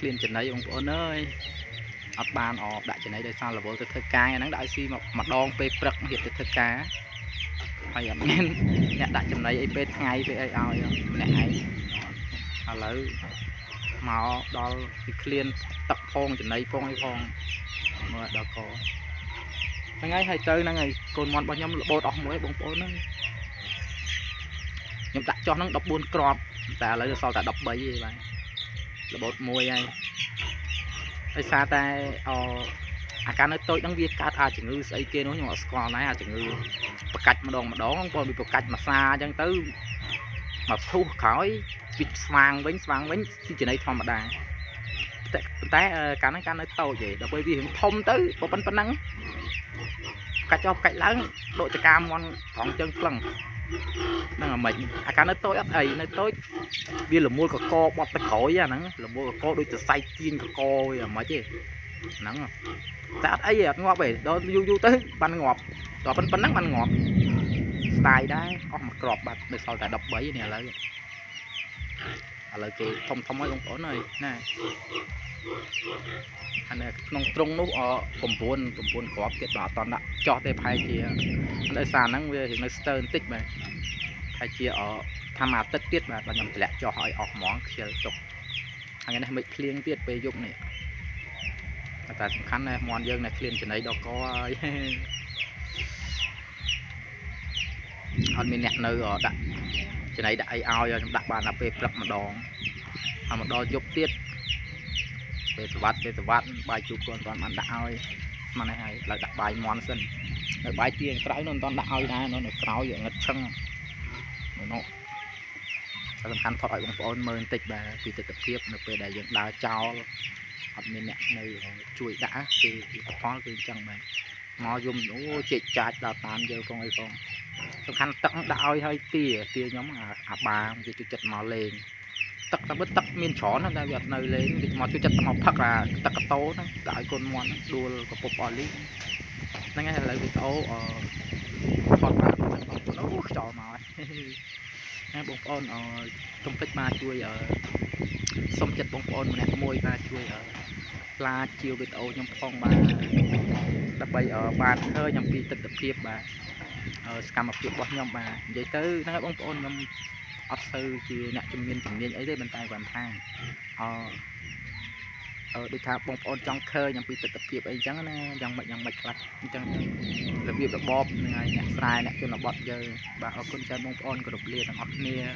ឃ្លានចំណីបងប្អូនអើយអត់បានអដាក់ចំណីដោយសាររវល់ទៅធ្វើការហ្នឹងដាក់ឲ្យស៊ីម្ដងពេលព្រឹករៀបទៅធ្វើការហើយអត់មានអ្នកដាក់ចំណីអីពេលថ្ងៃពេលអីឲ្យម្នាក់ឯងឥឡូវមកដល់ពីឃ្លានទឹកផងចំណីផងអីផងមើលដល់កហ្នឹងហើយហើយទៅហ្នឹងហើយកូនមន់របស់ខ្ញុំរបូតអស់មួយបងប្អូនហ្នឹងខ្ញុំដាក់ចោះហ្នឹង14គ្រាប់តែឥឡូវសល់តែ13ទេបាទរបូតមួយហើយដោយសារតែអាការនៅតូចហ្នឹងវាកើតអាជំងឺស្អីគេនោះខ្ញុំអត់ស្គាល់ដែរអាជំងឺប្រកាច់ម្ដងម្ដងបងវាប្រកាច់មួយសាអញ្ចឹងទៅមកធុះក្រោយវាស្វាងវិញស្វាងវិញស៊ីចំណីធម្មតាតែប៉ុន្តែកាលហ្នឹងកាលនៅតូចឯងដល់ពេលវារៀងធំទៅប៉ុណ្ណឹងកាច់ចុះកាច់ឡើងដកចកាមន់ត្រង់ជើងក្លឹងហ្នឹងអាម៉េចអាកាលនៅតូចអត់អីនៅតូចវាលមូលកកបត់ទៅក្រោយអាហ្នឹងលមូលកកដូចសរសៃទៀនកកវាអាម៉េចទេហ្នឹងតែអត់អីទេអត់ងាប់ទេដល់យូរយូរទៅបានងាប់ដល់ប៉ុណ្ណឹងបានងាប់ស្ដាយដែរអស់មួយគ្រាប់បាត់នៅសល់តែ13នេះឥឡូវគេធំធំហើយបងប្អូនអើយណាអានេះក្នុងទ្រុងនោះ9 9គ្រាប់ទៀតបាទអត់តន់ដាក់ចោះទេប្រហែលជាដោយសារហ្នឹងវានៅស្ទើបន្តិចបាទប្រហែលជាថាមួយអាទិត្យទៀតបាទខ្ញុំតម្លាក់ចោះឲ្យអស់ហ្មងខ្ជិលទុកថ្ងៃនេះមិនភ្លៀងទៀតពេលយប់នេះតែសំខាន់ណាស់មន់យើងនៅឃ្លានចំណីដល់កហើយអត់មានអ្នកនៅដាក់ចំណីដាក់អីឲ្យខ្ញុំដាក់បានដល់ពេលព្រឹកម្ដងហើយមកដល់យប់ទៀតពេលសវត្តបាយជូរគាត់មិនបានដាក់ឲ្យស្មាននេះហើយឡើយដាក់បាយមន់សិននៅបាយទៀងក្រៅនោះមិនទាន់ដាក់ឲ្យដែរនៅក្រោយងឹតឆឹងនោះតែសំខាន់ថតឲ្យបងប្អូនមើលបន្តិចបាទពីទិដ្ឋភាពនៅពេលដែលយើងដើរចោលអត់មានអ្នកនៅជួយដាក់គឺផលគឺអញ្ចឹងបាទមកយំអូជែកចាចដល់តាមយើងផងអីផងសំខាន់ទឹកដាក់ឲ្យហើយទាខ្ញុំអាបាវាជួយចិត្តមកលេងទឹកតែបើទឹកមានច្រើនតែវាអត់នៅលេងវាមកជួយចិត្តមកផឹកអាទឹកកតោហ្នឹងដាក់ឲ្យកូនមន់ដួលកពុបអស់លីហ្នឹងហើយឥឡូវវីដេអូថតបានបងប្អូនអូខ្យល់មកហើយបងប្អូនកុំភ្លេចបាទជួយសុំចិត្តបងប្អូនម្នាក់មួយបាទជួយឡាជាវីដេអូខ្ញុំផងបាទដើម្បីបានឃើញអំពីទិដ្ឋភាពបាទសកម្មភាពរបស់ខ្ញុំបាទនិយាយទៅហ្នឹងហើយបងប្អូនខ្ញុំអត់សូវជាអ្នកជំនាញអីទេប៉ុន្តែគាត់ថាដូចថាបងប្អូនចង់ឃើញអំពីទិដ្ឋភាពអីចឹងណាយ៉ាងម៉េចខ្លះអញ្ចឹងរបៀបរបបហ្នឹងហើយអ្នកស្រែអ្នកជនបទយើងបាទអរគុណច្រើនបងប្អូនគោរពលាទាំងអស់គ្នា។